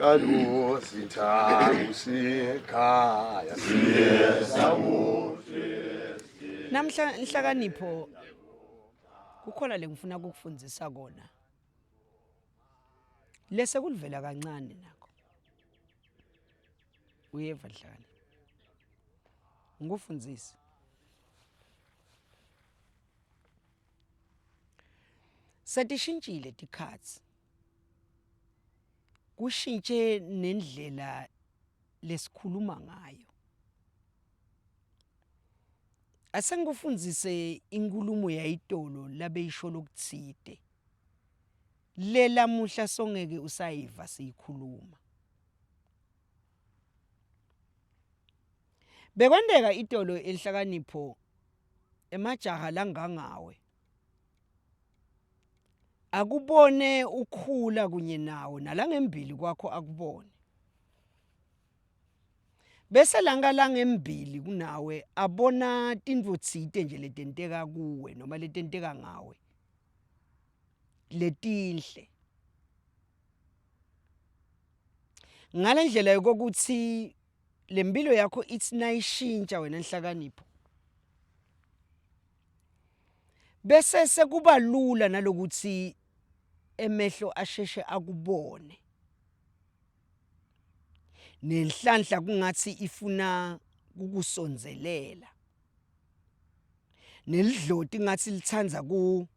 Kalusikhaya Namhla Nhlakanipho kukhona lengifuna ukukufundisa kona. Lese kulivela kancane nakho. Uyeva Nhlakanipho. Ngikufundise. Setishintshile tikhatsi. Kushintshe nendlela lesikhuluma ngayo. Asengikufundzise inkhulumo yayitolo labeyisho lokutsite. Le lamuhla songeke usayiva siyikhuluma. Bekwenteka itolo enhlakanipho emajaha langangawe akubone ukhula kunye nawo nalangembili kwakho akubone bese langa langembili kunawe abona tintfo tsite nje letenteka kuwe noma letenteka ngawe letinhle ngale ndlela yokuthi lempilo yakho ithi nayishintsha wena nhlakanipho bese sekuba lula nalokuthi emehlo asheshe akubone nenhlanhla kungathi ifuna kukusondzelela nelidloti ngathi lithanda ku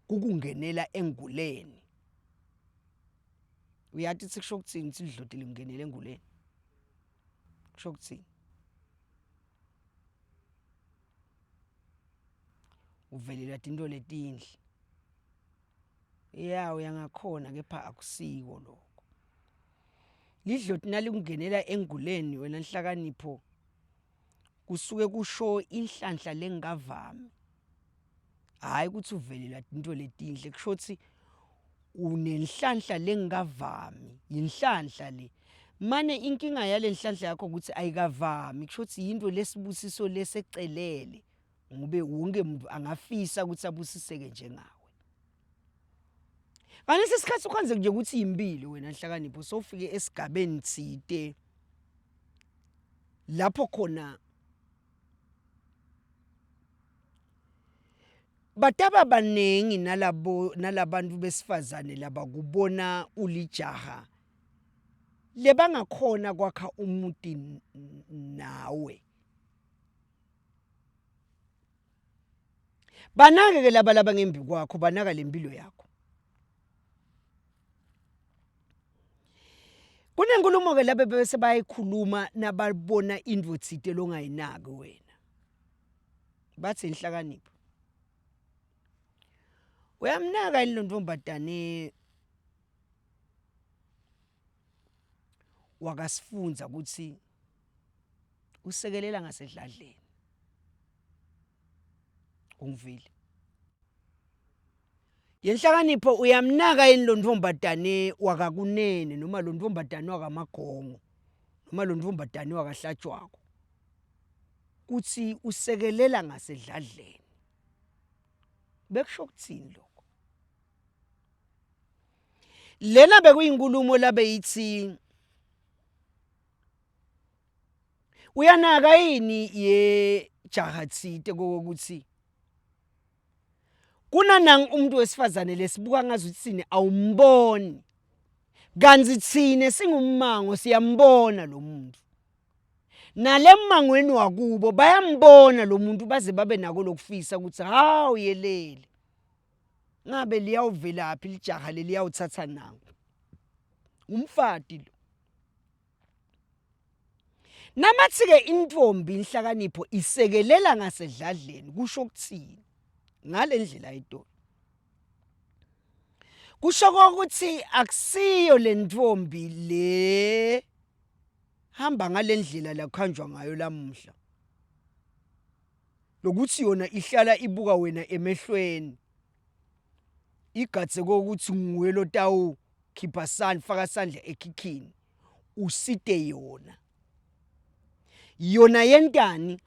kukungenela enguleni uyati ukuthi kusho ukuthini ukuthi lidloti lingenele enguleni kusho ukuthini uvelelwa tinto letinhle ya uyangakhona kepha akusiko lokho lidloti nalikungenela enguleni wena nhlakanipho kusuke kusho inhlanhla lengavami hhayi ukuthi uvelelwa into letinhle kusho ukuthi unenhlanhla lengavami yinhlanhla le mane inkinga yale nhlanhla yakho ukuthi ayikavami kusho ukuthi yinto lesibusiso lesecelele ngobe wonke umuntu angafisa ukuthi abusiseke njengawe ngalesi sikhathi ukhanze nje ukuthi yimpilo wena nhlakanipho sofike esigabeni thite lapho khona bataba baningi nalabo nalabantu besifazane labakubona ulijaha lebangakhona kwakha umuti nawe banake ke laba laba ngembi kwakho banaka lempilo yakho kunenkulumo ke labe bese bayikhuluma nababona into thite longayinaki wena bathi inhlakanipho uyamnaka yini lo ntombazane wakasifunza ukuthi usekelela ngasedladleni ungivile yenhlakanipho uyamnaka yini lo ntombazane wakakunene noma lo ntombazane wakamagongo noma lo ntombazane wakahlatshwako kuthi usekelela ngasedladleni bekusho ukuthini lokho lena bekuyinkulumo labeyithi uyanaka yini ye jaha thite kokuthi kunanang umuntu wesifazane lesibuka ngazi ukuthi sine awumboni kanti thine singummango siyambona lo muntu nalemmangweni wakubo bayambona lo muntu baze babe nako lokufisa ukuthi hawu yelele ngabe liyawuvelaphi lijaha leliyawuthatha nangu umfati lo Namathi-ke intombi inhlakanipho isekelela ngasedladleni kusho ukuthini ngale ndlela ayitolo kusho kokuthi akusiyo le ntombi le hamba ngale ndlela la kuhanjwa ngayo lamuhla lokuthi yona ihlala ibuka wena emehlweni igadze kokuthi nguwe lotawu khipha sandla faka sandla ekhikhini usite yona yona yentani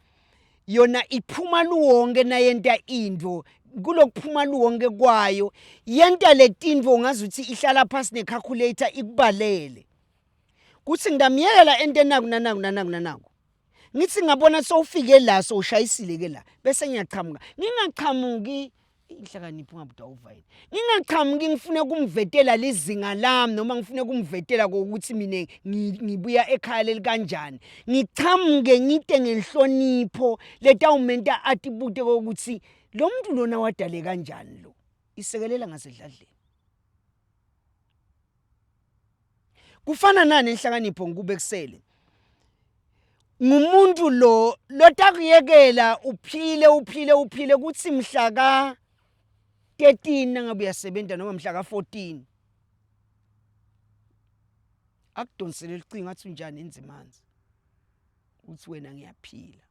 yona iphuma luwonke nayenta into kulokuphuma luwonke kwayo yenta letintfo ngazuthi ihlala phasi necalculator ikubalele. Kuthi ngidamyekela ente naku nanaku nanaku nanaku. Ngithi ngabona sowufike la sowushayisile ke la bese ngiyachamuka. Ngingachamuki inhlakanipho ungabuda uvayini. Ngingachamuki ngifune kumvetela lizinga lami noma ngifune kumvetela kokuthi mina ngibuya ekhaya leli kanjani. Ngichamuke ngite ngenhlonipho letawumenta atibute kokuthi lo muntu lona wadale kanjani lo. Isekelela ngasedladleni. Kufana nani inhlakanipho ngikube kusele. Ngumuntu lo lotakuyekela uphile uphile uphile kuthi mhla ka 13 nangabe uyasebenza noma mhla ka 14 akudonsele licingo athi unjani inzimanzi uthi wena ngiyaphila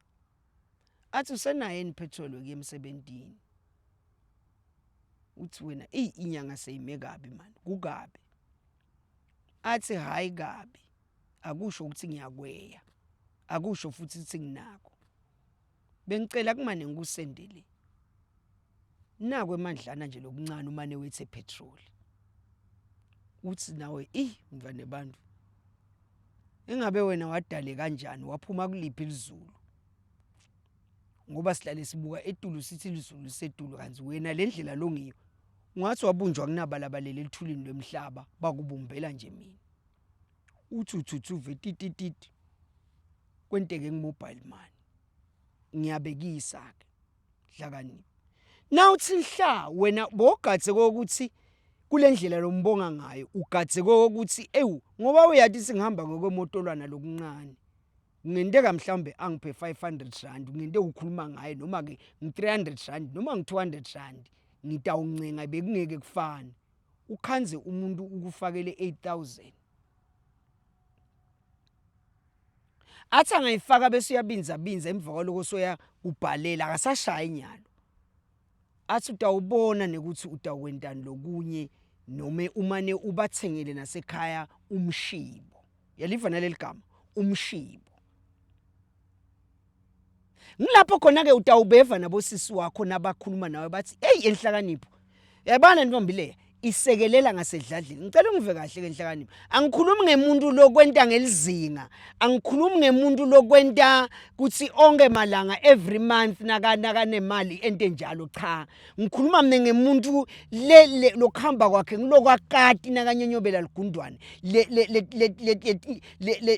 athi usenaye yini petrol ukuya emsebentini uthi wena eyi inyanga seyime kabi mani kukabi athi hhayi kabi akusho ukuthi ngiyakweya akusho futhi ukuthi nginako bengicela kumane ngikusendele naku emandlana nje lokuncane umane wethe petrol uthi nawe ih mntwana bantu engabe wena wadale kanjani waphuma kuliphi ilizulu ngoba sihlale sibuka etulu sithi ilizulu lisetulu kanti wena le ndlela longiyo ungathi wabunjwa kunabalabalele elithulini lwemhlaba bakubumbela nje mina uthi uthi uve titititi kwenteke ngimobile money ngiyabekisa ke hlakanipha nawuthi nhla wena bogadze kokuthi kulendlela lombonga ngayo ugadze kokuthi ewu ngoba uyathi singihamba ngokwemotolwana lokuncane kungenteka mhlawumbe angiphe 500 rand kungenteka ukhuluma ngaye noma ke ngi-300 rand noma ngi-200 rand ngitawuncenga bekungeke kufane ukhanze umuntu ukufakele 8000 athi angayifaka bese uyabinza binza emva kwaloko soya kubhalela akasashayi nyalo athi utawubona nekuthi utawukwentani lokunye noma umane ubathengele nasekhaya umshibo yaliva naleli gama umshibo ngilapho khona ke utawubeva nabosisi wakho nabakhuluma nawe bathi hey enhlakanipho yabana ntombi leya isekelela ngasedladleni ngicela ungive kahle ke nhlakanipho angikhulumi ngemuntu lokwenta ngelizinga angikhulumi ngemuntu lokwenta kuthi onke malanga every month nakanemali ente njalo cha ngikhuluma mina ngemuntu le lokuhamba kwakhe ngilokwakati nakanyonyobela ligundwane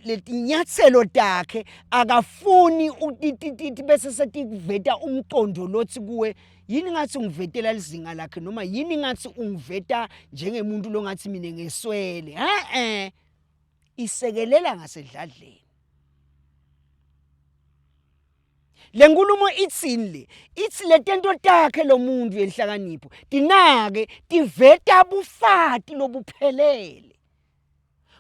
letinyatselo takhe akafuni utitititi bese setikuveta umcondo lothi kuwe yini ngathi ungivetela lizinga lakhe noma yini ngathi ungiveta njengemuntu longathi mina ngeswele eh isekelela ngasedladleni Le nkulumo itsini le? Itsi letento takhe lomuntu yenhlakanipho tinake tiveta bufati lobuphelele.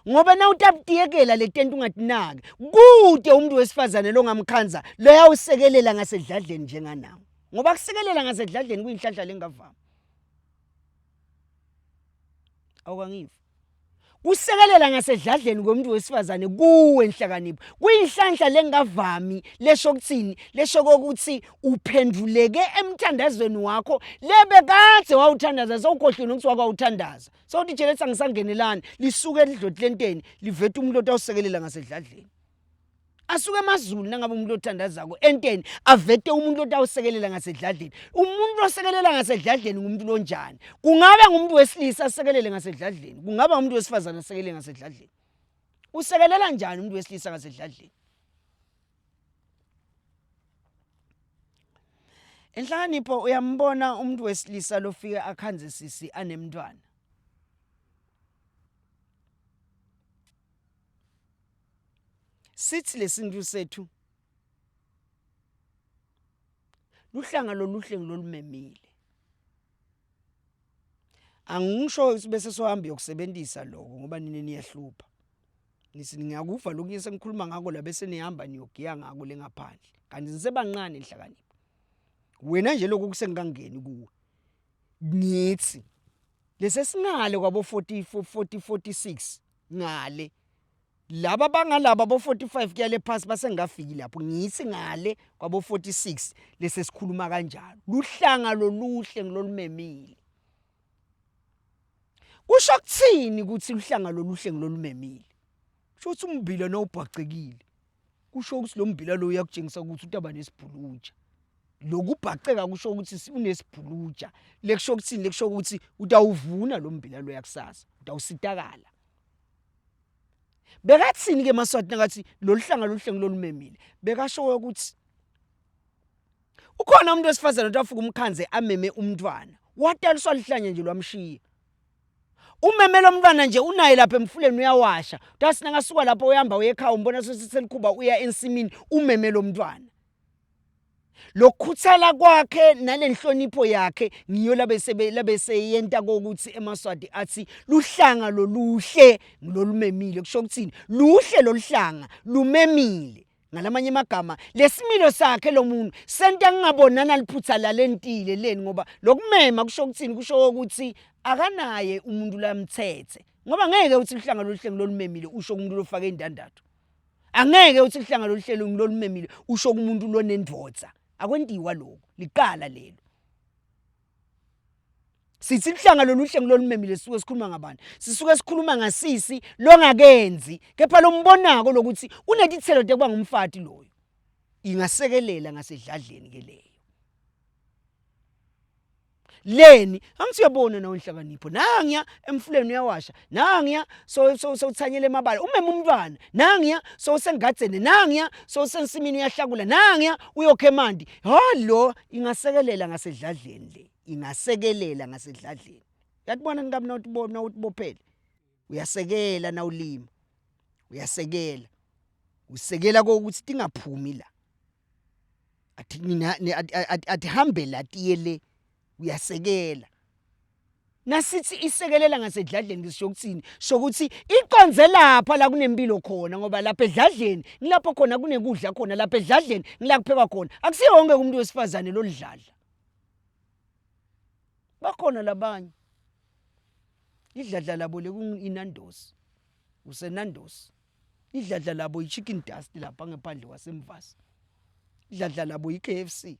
Ngoba nawutabutiyekela letento ungatinaki, kute umuntu wesifazane longamkhandza loyawusekelela ngasedladleni njenganawe. Ngoba kusekelela ngasedladleni kuyinhlanhla lengavami. Awukangiva. Kusekelela ngasedladleni komuntu wesifazane kuwe nhlakanipho. Kuyinhlanhla lengavami lesho kuthini? Lesho kokuthi uphenduleke emthandazweni wakho lebe kadze wawuthandaza sewukhohliwe nokuthi wakwawuthandaza. Sewuthi nje lethi angisangenelani lisuke lidloti lenteni liveta umuntu otawusekelela ngasedladleni. Asuke emazulu nangabe umuntu othandazako enteni avete umuntu otawusekelela ngasedladleni. Umuntu osekelela ngasedladleni ngumuntu lonjani? Kungabe ngumuntu wesilisa asekelele ngasedladleni, kungaba umuntu wesifazane asekelele ngasedladleni. Usekelela njani umuntu wesilisa ngasedladleni? Enhlakanipho uyambona umuntu wesilisa lofike akhanze sisi anemntwana. Sithi lesintu sethu luhlanga loluhle ngilolumemile. Angisho bese sohamba yokusebenzisa lokho ngoba nina niyahlupha. Nithi ngiyakuva lokunye sengikhuluma ngako la bese nihamba niyogiya ngako lengaphandle. Kanti nisebancane inhlakanipho. Wena nje lokhu kusengikangeni kuwe. Ngithi lesesingale kwabo 40 40 46 ngale laba bangalaba bo 45 kuyale phasi basengafiki lapho ngithi ngale kwabo 46 lesesikhuluma kanjalo luhlanga loluhle ngilolumemile kusho kuthini ukuthi luhlanga loluhle ngilolumemile? Kusho ukuthi ummbila nawubhacekile kusho ukuthi lo mbila lo uyakutshengisa ukuthi utaba nesibhuluja. Lokubhaceka kusho ukuthi unesibhuluja. Lekusho ukuthini? Lekusho ukuthi utawuvuna lo mbila lo yakusasa, utawusitakala. Bekathini ke maSwati nakathi lolu hlanga loluhle ngilolumemile? Bekasho ukuthi ukhona umuntu wesifazane othi afika umkhanze ameme umntwana wataliswa lihlanya nje lwamshiya umeme lo mntwana nje unaye lapha emfuleni uyawasha utasi nakasuka lapho uyahamba uye ekhaya umbona seseliqhuba uya ensimini umeme lo mntwana Lokukhuthala kwakhe nalenhlonipho yakhe ngiyo labese labeseyenta kokuthi emaSwati athi luhlanga loluhle ngilolumemile kusho ukuthini luhle loluhlanga lumemile ngalamanye amagama lesimilo sakhe lo muntu senta ngingabonana liphutha lalentile leni ngoba lokumema kusho ukuthini kusho ukuthi akanaye umuntu lamthethe ngoba ngeke uthi luhlanga loluhle ngilolumemile usho umuntu lofake indandatho Angeke uthi uhlanga loluhlelo ngilolumemile usho kumuntu lonendvodza. Akwentiwa lokho, liqala lelo. Sithi uhlanga loluhle ngilolumemile sisuke sikhuluma ngabani? Sisuke sikhuluma ngasisi longakenzi kepha lombonako lokuthi unetithelo tekuba ngumfati loyo. Ingasekelela ngasedladleni ke leyo. Leni angithi uyabona nawe inhlakanipho nangiya emfuleni uyawasha nangiya so so sowuthanyela emabala umema umntwana nangiya so usengadzeni nangiya so usensimini uyahlakula nangiya uyokha emanti ha lo ingasekelela ngasedladleni le ingasekelela ngasedladleni uyatibona nikabi nawutibona utibophele uyasekela nawulima uyasekela usekela kokuthi tingaphumi la athi mina atihambe la tiye le uyasekela nasithi isekelela ngasedladleni ngisho ukuthini sokuthi iqonze lapha la kunempilo khona ngoba lapha edladleni ngilapho khona kunekudla khona lapha edladleni ngila kuphekwa khona akusiyo wonke umuntu wesifazane lolidladla bakhona labanye idladla labo lekunginandosi usenandosi idladla labo i-chicken dust lapha ngaphandle kwasemvasi idladla labo i-KFC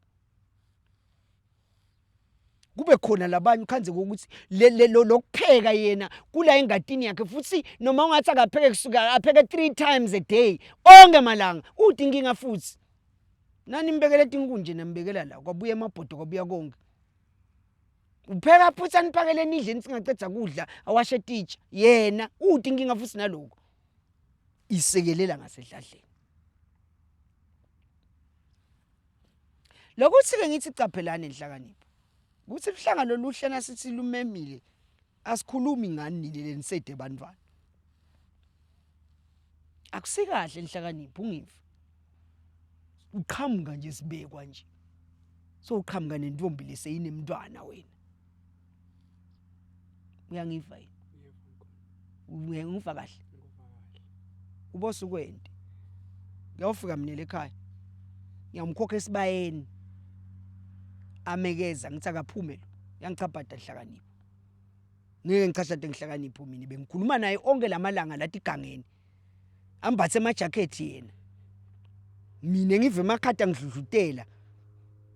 kube khona labanye ukhanze ukuthi lokupheka yena kula engadini yakhe futhi noma ungathi akapheke kusuka apheke 3 times a day onke malanga uthi inkinga futhi nani nimbekele tinkunje nambekela la kwabuya amabhodo kwabuya konke upheka futhi aniphakele nidle nisingaceda kudla awashe titsha yena uthi inkinga futhi naloko isekelela ngasedladleni lokuthi ke ngithi caphelani enhlakanipho ukuthi uhlanga loluhle nasithi lumemile asikhulumi ngani nini lenisede bantwana akusikahle enhlakanipho ungiva uqhamuka nje sibekwa nje so uqhamuka nentombi leseyinemntwana wena uyangiva yini uyangiva kahle ubosukwende ngiyawufika mina ekhaya ngiyamkhokha esibayeni amekeza ngithi akaphume lo yangichapata hlakanipho ngeke ngichashade ngihlakanipho mina bengikhuluma naye onke lamalanga lathi gangeni ambathe amajakhethi yena mina ngive emakhata ngidludlutela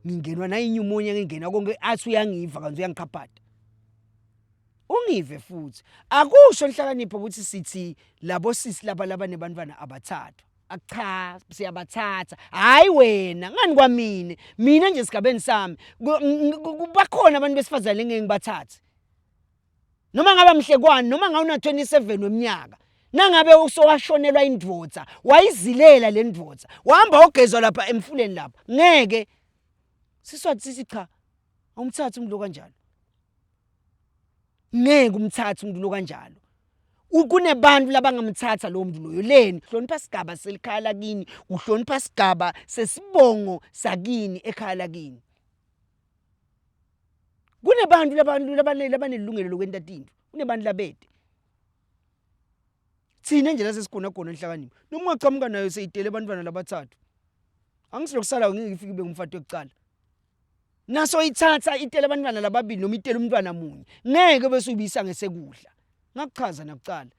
ngingenwa nayinyumonya ngingena konke athi uyangiva kanti uyangiqhaphata ungive futhi akusho nhlakanipho ukuthi sithi labo sisi laba labanebantwana abathathwa cha siyabathatha hayi wena ngani kwamine mina nje sigabeni sami bakhona abantu besifazane engeke ngibathathe noma ngaba mhlekwani noma ngawuna 27 weminyaka nangabe usowashonelwa indvodza wayizilela le ndvodza wahamba ogezwa lapha emfuleni lapha ngeke siswathi sithi cha awumthathi umuntu kanjalo ngeke umthathe umuntu lo kanjalo kunebantu labangamthatha lowo muntu loyo leni hlonipha sigaba selikhaya lakini uhlonipha sigaba sesibongo sakini ekhaya lakini kunebantu labantu labanelungelo lokwenta tinto kunebantu labede thina nje lasesikhona khona enhlakanipho noma ungachamuka nayo seyitele abantwana labathathu angisilokusala ngeke ifike ibe ngumfati wekucala naso ithatha itele abantwana lababili noma itele umntwana munye ngeke bese uyibuyisa ngesekudla ngakuchaza nakucala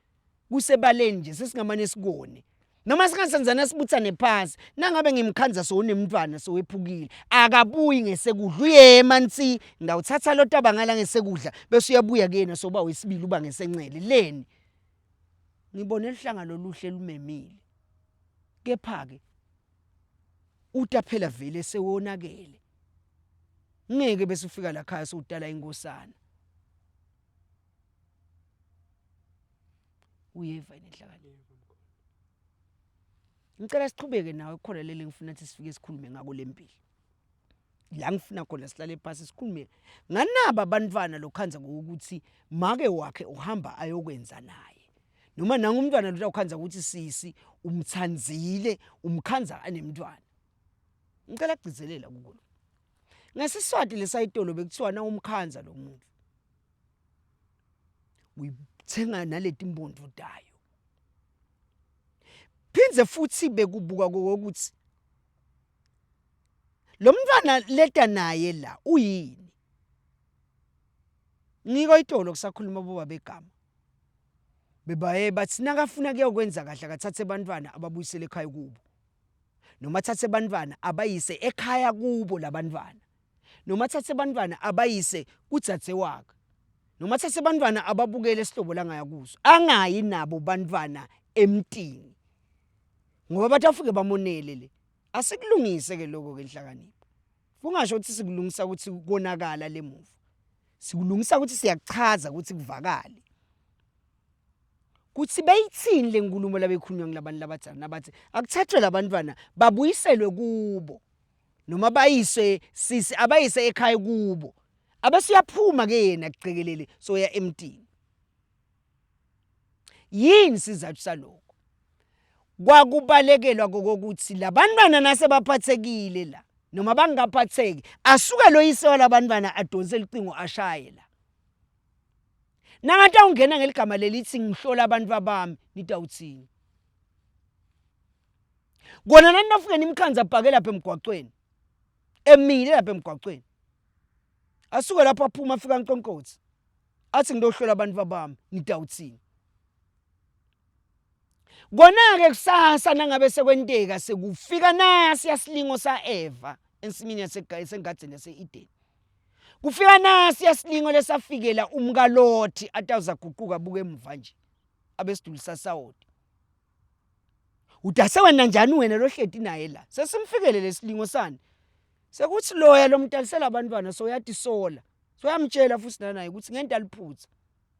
kusebaleni nje sesingamane sikone noma singasenzana sibuthane phansi nangabe ngimkhanza sowunemntwana sowephukile akabuyi ngesekudla uyema nsi ngawuthatha lo taba ngala ngesekudla bese uyabuya kuyena soba wesibili uba ngesencele leni. Ngibone luhlanga loluhle lumemile. Kepha-ke uta phela vele sewonakele. Ngeke bese ufika la khaya sewutala inkosana. Uyeva yini inhlakanipho? Ngicela sichubeke nawe kukhona leli ngifuna ukuthi sifike sikhulume ngako lempilo. La ngifuna khona sihlale phasi sikhulume nganaba abantwana lokhanza ngokuthi make wakhe uhamba ayokwenza naye. Noma nangu umntwana lo ukhanza ukuthi sisi umthanzile umkhanza anemntwana. Ngicela kugcizelela kuko. NgesiSwati lesayitolo bekuthiwa na umkhanza lo muntu. Uyithenga naleti mpondo tayo. Phindze futhi bekubuka kokuthi lo mntwana leta naye la uyini. Ngiko itolo kusakhuluma boba begama. Bebaye bathi nakafuna kuyokwenza kahle akathathe abantwana ababuyisele ekhaya kubo. Noma athathe abantwana abayise ekhaya kubo labantwana. Noma athathe abantwana abayise kudzadze wakhe. Noma athathe abantwana ababukele esihlobo langaya kuso. Angayi nabo bantwana emtini. Ngoba bathi afike bamonele le. Asikulungise ke lokho ke inhlakanipho. Kungasho ukuthi sikulungisa ukuthi konakala lemuva. Sikulungisa ukuthi siyakuchaza ukuthi kuvakale. Kuthi beyithini lenkulumo labekhulunywa ngulabantu labadzala nabathi akuthathwe labantwana babuyiselwe kubo noma bayiswe sisi abayise ekhaya kubo. Abese uyaphuma ke yena kucekelele soya emtini. Yini sizathu salokho? Kwakubalekelwa kokuthi labantwana nasebaphathekile la noma bangaphatheki asuke lo yise walabantwana adonse licingo ashaye la. Nangathi awungena ngeligama lelithi ngihlola abantu abami nitawuthini? Kona nani nafike nimkhanza abhake lapha emgwaqweni. Emile lapha emgwaqweni. Asuke lapho aphuma afika nqonqothi. Athi ngiyohlola abantu babami nitawuthini? Kona-ke kusasa nangabe sekwenteka sekufika nasi yasilingo sa-Eva ensimini yasengadzeni yase-Edeni. Kufika nasi yasilingo lesafikela umkaLothi atawuzaguquka abuke emuva nje abesiduli sasawoti. Udase wena njani wena lohleti naye la? Sesimfikele lesilingo sani? Sekuthi loya lomtalisela abantwana soyatisola. Soyamtshela futhi nanaye ukuthi ngento aliphutha.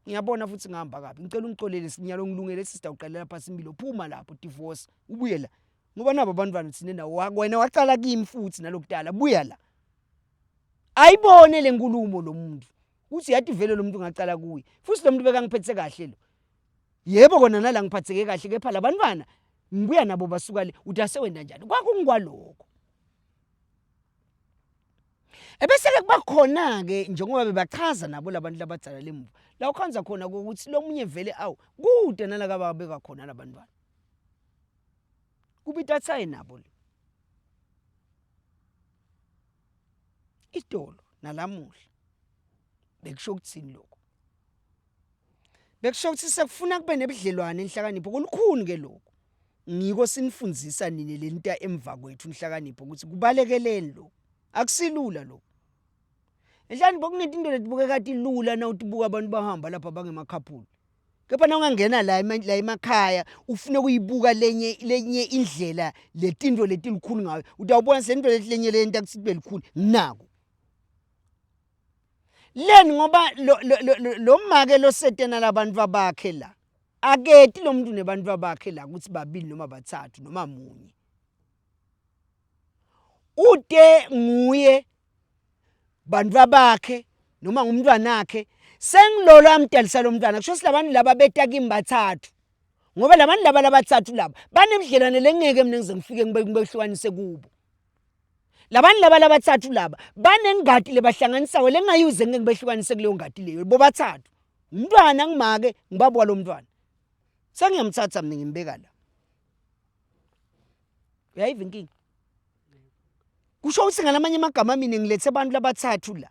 Ngiyabona futhi ngihamba kabi. Ngicela ungicolele sinyalo ngilungele sister uqalela phansi impilo. Phuma lapho divorce ubuye la. Ngoba nabo abantwana thina nawo wena waqala kimi futhi nalokudala buya la. Ayibone lenkulumo lo muntu. Uthi yathi vele lo muntu ngacala kuye. Futhi lo muntu bekangiphethe kahle lo. Yebo kona nala ngiphatheke kahle kepha labantwana ngibuya nabo basuka le uthi asewenda njani kwakungikwalokho. Ebese-ke kuba khona-ke njengoba bebachaza nabo labantu labadzala lemuva la ukhanza khona ukuthi lo munye vele awu kude nalaka babeka khona labantwana kuba itathaye nabo le itolo nalamuhla bekusho ukuthini lokho Bekusho ukuthi sekufuna kube nebudlelwane inhlakanipho kulukhuni ke lokho. Ngiko sinifundisa nina lenta emva kwethu inhlakanipho ukuthi kubalekeleni lokho. Akusilula lokho. Inhlakanipho kunetinto letibukeka tilula na utibuka abantu bahamba lapha bangemakhaphuli. Kepha na ungangena la la emakhaya ufune kuyibuka lenye lenye indlela letinto letilukhuni ngayo utawubona sento lenye lento akuthi kube lukhuni nako. Leni ngoba lo lo lo, lo make losetena labantu bakhe la aketi lo muntu nebantu bakhe la ukuthi babili noma bathathu noma munye ute nguye bantu bakhe noma ngumntwanakhe sengilolo amdalisa lo mntwana kusho ukuthi labantu laba beta kimi bathathu ngoba labantu laba labathathu laba banebudlelwane lengeke mina ngize ngifike ngibehlukanise kubo Labantu laba labathathu laba banengati lebahlanganisako lengayuze ngeke ngibehlukanise kuleyo ngati leyo bobathathu. Umntwana ngimake ngibaba walo mntwana. Sengiyamthatha mina ngimbeka la. Uyayiva inkinga? Kusho ukuthi ngalamanye amagama mina ngilethe abantu labathathu la.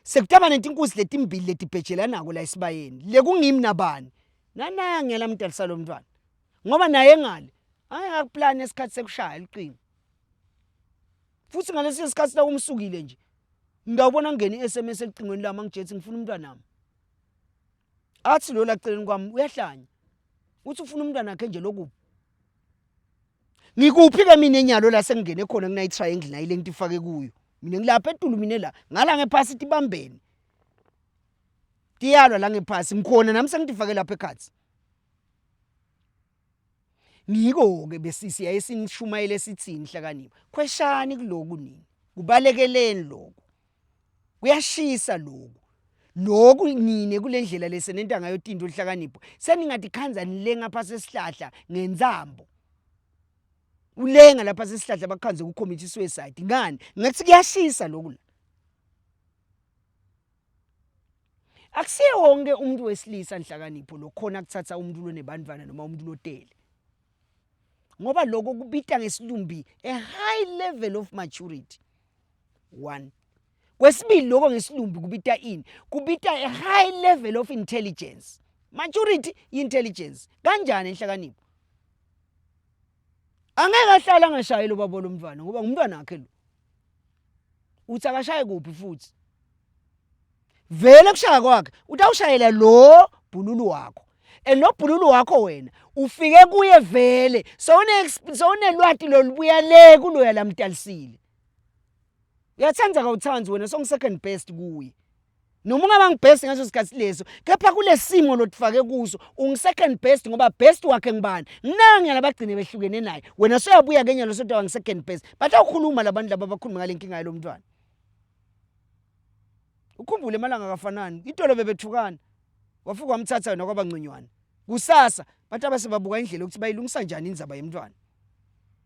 Sekutaba netinkuzi letimbili letibhejelanako la esibayeni. Lekungimi nabani? Nanange lamdalisa lo mntwana. Ngoba naye ngale angekakuplani esikhathi sekushaya lucingo. Futhi ngalesi sikhathi la umsukile nje. Ngawubona ngene iSMS elicingweni lami angitshethi ngifuna umntwana wami. Athi lo la celeni kwami uyahlanya. Uthi ufuna umntwana wakhe nje lokuphi? Ngikuphi ke mina enyalo la sengingene khona kunayi triangle nayi lengitifake kuyo. Mina ngilapha etulu mina la ngala ngephasi tibambene. Tiyalwa la ngephasi ngikhona nami sengitifake lapha ekhathi. Ngiko-ke besisi yaye sinishumayele sithini hlakanipho. Khweshani kuloku nini. Kubalekeleni lokhu. Kuyashisa lokhu. Lokhu nine kule ndlela lesenenta ngayo tinto hlakanipho. Seningatikhandza nilenga phasi esihlahla ngentsambo. Ulenga lapha sesihlahla bakukhandze ku-commit suicide. Ngani? Ngathi kuyashisa lokhu la. Akusiye wonke umuntu wesilisa nhlakanipho lokhona kuthatha umuntu lonebantwana noma umuntu lotele. Ngoba lokho kubita ngesilumbi a high level of maturity. One. Kwesibili lokho ngesilumbi kubita ini? Kubita a high level of intelligence. Maturity intelligence. Kanjani enhlakanipho? Angeke ahlale angashayi lo baba lomntwana ngoba ngumntwana wakhe lo. Uthi akashaye kuphi futhi? Vele kushaya kwakhe utawushayela lo bhululu wakho. And lo bhululu wakho wena ufike kuye vele sewune sewunelwati lolubuya le kuloya lamtalisile. Uyathanda kawuthandi wena songi second best kuye. Noma ungaba ngibest ngaso sikhathi leso kepha kulesimo lotifake kuso ungi-second best ngoba best wakhe ngibani nginange labagcine behlukene naye wena soyabuya ke nyalo sodwa ngi-second best batawukhuluma labantu laba abakhuluma ngale nkinga yalo mntwana ukhumbule emalanga akafanani itolo bebethukana wafika wamthatha wena kwaba ngconywana kusasa bathi abase babuka indlela yokuthi bayilungisa njani indzaba yemntwana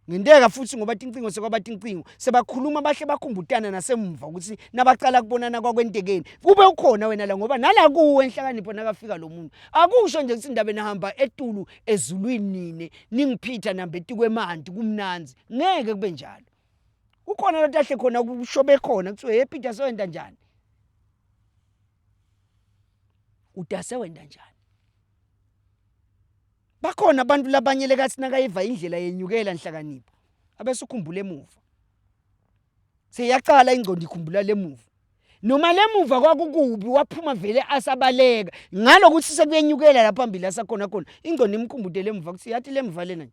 ngenteka futhi ngoba tincingo sekwaba tincingo sebakhuluma bahle bakhumbutana nasemva ukuthi nabacala kubonana kwakwentekeni kube ukhona wena la ngoba nala kuwe enhlakanipho nakafika lo muntu akusho nje ukuthi indaba nihamba etulu ezulwini nine ningiphitha nihamba etikwemanti kumnanzi ngeke kube njalo kukhona lotahle khona kushobe khona kuthiwe hey Peter soyenda njani udase wenda njani Bakhona abantu labanye lekathi nakayiva indlela yenyukela nhlakanipho abese ukhumbula emuva. Seyaqala ingqondo ikhumbula lemuva. Noma lemuva kwakukubi waphuma vele asabaleka ngalokuthi sekuyenyukela lapha phambili asakhona khona ingqondo imkhumbute lemuva ukuthi yathi lemuva lena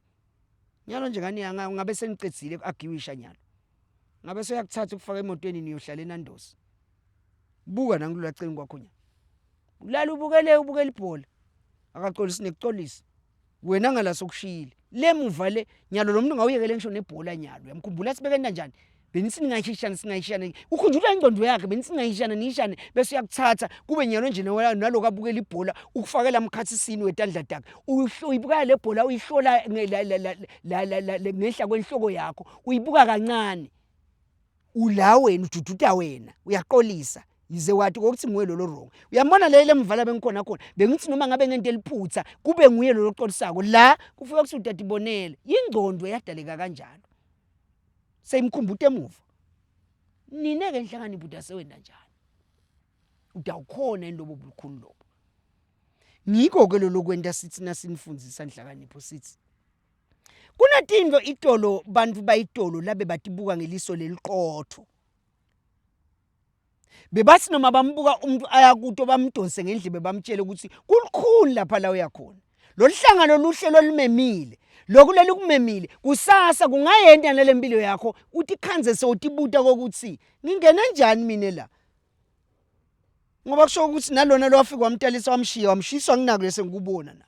nyalo nje ngani ngabe senicedzile agiwisha nyalo ngabe soyakuthatha ukufaka emotweni niyohlala enandosi buka nangilula ceni kwakho nyalo ulala ubukele ubukela ibhola akaxolisi nekuxolisa wena ngala sokushiyile lemuva le nyalo lo muntu ngawuyekele ngisho nebhola nyalo uyamkhumbula sibekenda njani benithi ningayishishana singayishana ukhunjulwa ingqondo yakhe benithi ningayishana niyishane bese uyakuthatha kube nyalo nje naloko abukela ibhola ukufakela mkhathisini wetandla takhe uyibuka le bhola uyihlola ngehla kwenhloko yakho uyibuka kancane ula wena udududa wena uyaqolisa yize wathi kokuthi nguwe lolo wrong uyambona le lemvala bengikhona khona bengithi noma ngabe ngento eliphutha kube nguye lolo qolisako la kufika kuthi utatibonele yingcondo eyadaleka kanjalo seyimkhumbuta emuva nine ke nhlakanipho udasewena njani udawukhona yini lobo bukhulu lobo ngiko ke lolo kwenta sithi nasinifundisa nhlakanipho sithi Kunetinto itolo bantu bayitolo labe batibuka ngeliso leliqotho. Bebathi noma bambuka umuntu ayakuto bamdonse ngendlebe bamtshele ukuthi kulukhuni lapha la uyakhona. Lolu hlangano luhle lolumemile. Lokhu lelikumemile kusasa kungayenta nalempilo yakho utikhandze sewutibuta kokuthi ngingene njani mina la. Ngoba kusho ukuthi nalona lowafika wamtalisa wamshiya wamshiswa nginako lese ngikubona na.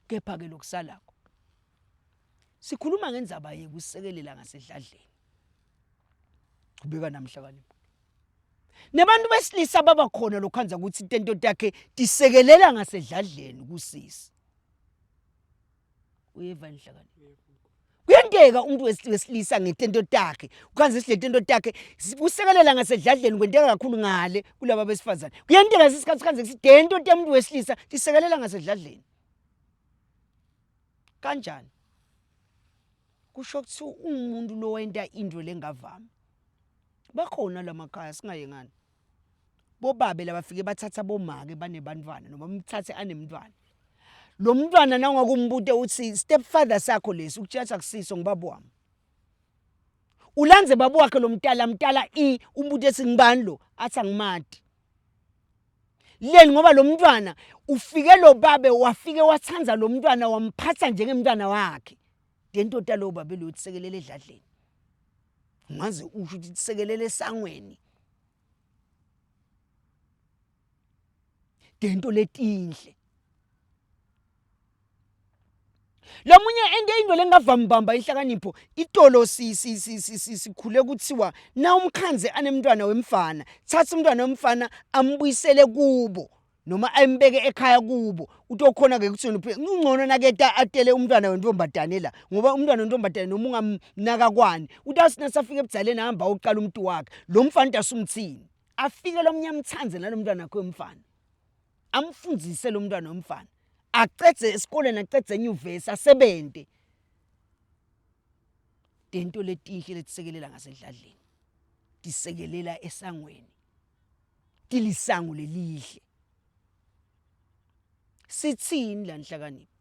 Kepha-ke lokusalako sikhuluma ngendzaba yekusekelela ngasedladleni. Chubeka namhlakanipho. Nebantu besilisa baba khona lokhandza ukuthi tento takhe tisekelela ngasedladleni kusisi. Uyeva inhlakanipho. Kuyenteka umuntu wesilisa ngetento takhe ukhanze siletento takhe kusekelela ngasedladleni kwenteka kakhulu ngale kulaba besifazane. Kuyenteka isikhathi sikhanze sidento temuntu wesilisa tisekelela ngasedladleni. Kanjani? Kusho ukuthi umuntu lo wenta into lengavami. Bakhona lamakhaya singayengani. Bobabe labafike bathatha bomake banebantwana noma bamthathe anemntwana. Lo mntwana nawungakumbuta uthi stepfather sakho lesi ukutshela akusiso ngibaba wami. Ulanze baba wakhe lo mntala mntala i umbuto ethi ngibani lo athi angimati. Leni ngoba lo mntwana ufike lo babe wafike wathanza lo mntwana wamphatha njengemntwana wakhe. Lento talo babe lo tisekelele edladleni. Ungaze usho ukuthi tisekelele esangweni. Tento letinhle. Lomunye ente into lengavami bamba inhlakanipho itolo si si si si sikhule kuthiwa na umkhanze anemntwana wemfana thatha umntwana wemfana ambuyisele kubo noma ayembeke ekhaya kubo utokhona ke kuthi ungcono naketa atele umntwana wentombazane la ngoba umntwana wentombazane noma ungamnaka kwani utawuthi nasafika ebudzaleni ahamba uqala umuntu wakhe lo mfana utasumthini afike lo mnyamthanze nalomntwana wakhe wemfana amfundzise lo mntwana womfana acedze esikoleni acedze enyuvesi asebente tento letinhle letisekelela ngasedladleni tisekelela esangweni tilisango lelihle sithini la nhlakanipho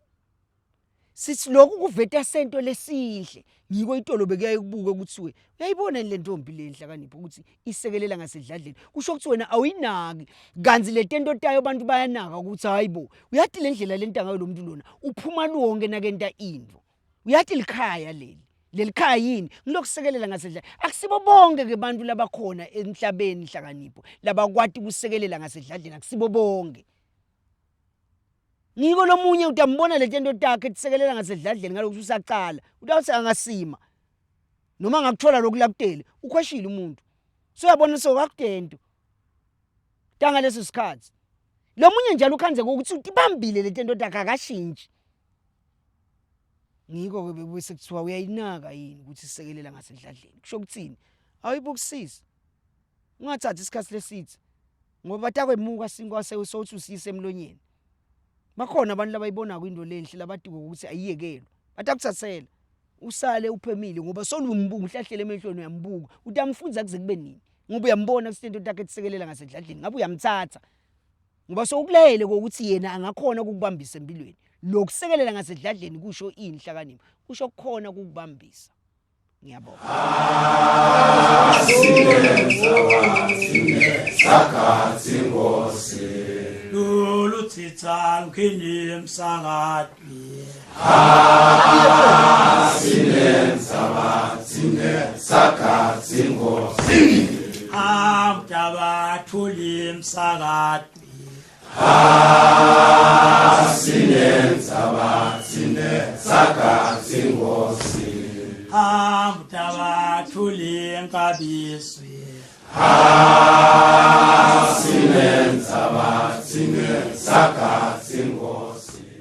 sithi lokhu kuveta sento lesihle ngiko itolo bekuyaye kubuke ukuthi we uyayibona le ntombi le nhlakanipho ukuthi isekelela ngasedladleni kusho ukuthi wena awuyinaki kanti le tento tayo abantu bayanaka ukuthi hayibo uyati le ndlela lenta ngayo lo muntu lona uphuma luwonke nakenta into uyati likhaya leli leli khaya yini ngilokusekelela ngasedladleni akusibo bonke ke bantu labakhona emhlabeni nhlakanipho labakwati kusekelela ngasedladleni akusibo bonke Ngiko lomunye utambona letento takhe tisekelela ngasedladleni ngalokhu usacala utawuthi angasima noma angakuthola lokhu lakutele ukhweshile umuntu soyabona sokakutento tangaleso sikhathi lomunye njalo ukhanze ukuthi utibambile letento takhe akashintshi ngiko ke bese kuthiwa uyayinaka yini ukuthi isekelela ngasedladleni kusho ukuthini awuyibukisisi ungathathi isikhathi lesithe ngoba batakwemuka sinkwa sewusothi usiyise emlonyeni bakhona abantu labayibonako into lenhle labatiko ukuthi ayiyekelwa batakuthathela usale uphemile ngoba solumbuka uhlahlele emehlweni uyambuka utamfunza kuze kube nini ngoba uyambona ukuthi into takhe tisekelela ngasedladleni ngabe uyamthatha ngoba sowukulele kokuthi yena angakhona ukukubambisa empilweni lokusekelela ngasedladleni kusho inhlakanipho kusho kukhona ukukubambisa ngiyabonga Lolutsitsa nkhini emsakatwi Amtabathuli emsakatwi Sinenzaba sine sakathi ngosi Amtabathuli enkabiswi Sinenzaba sine sakathi ngosi.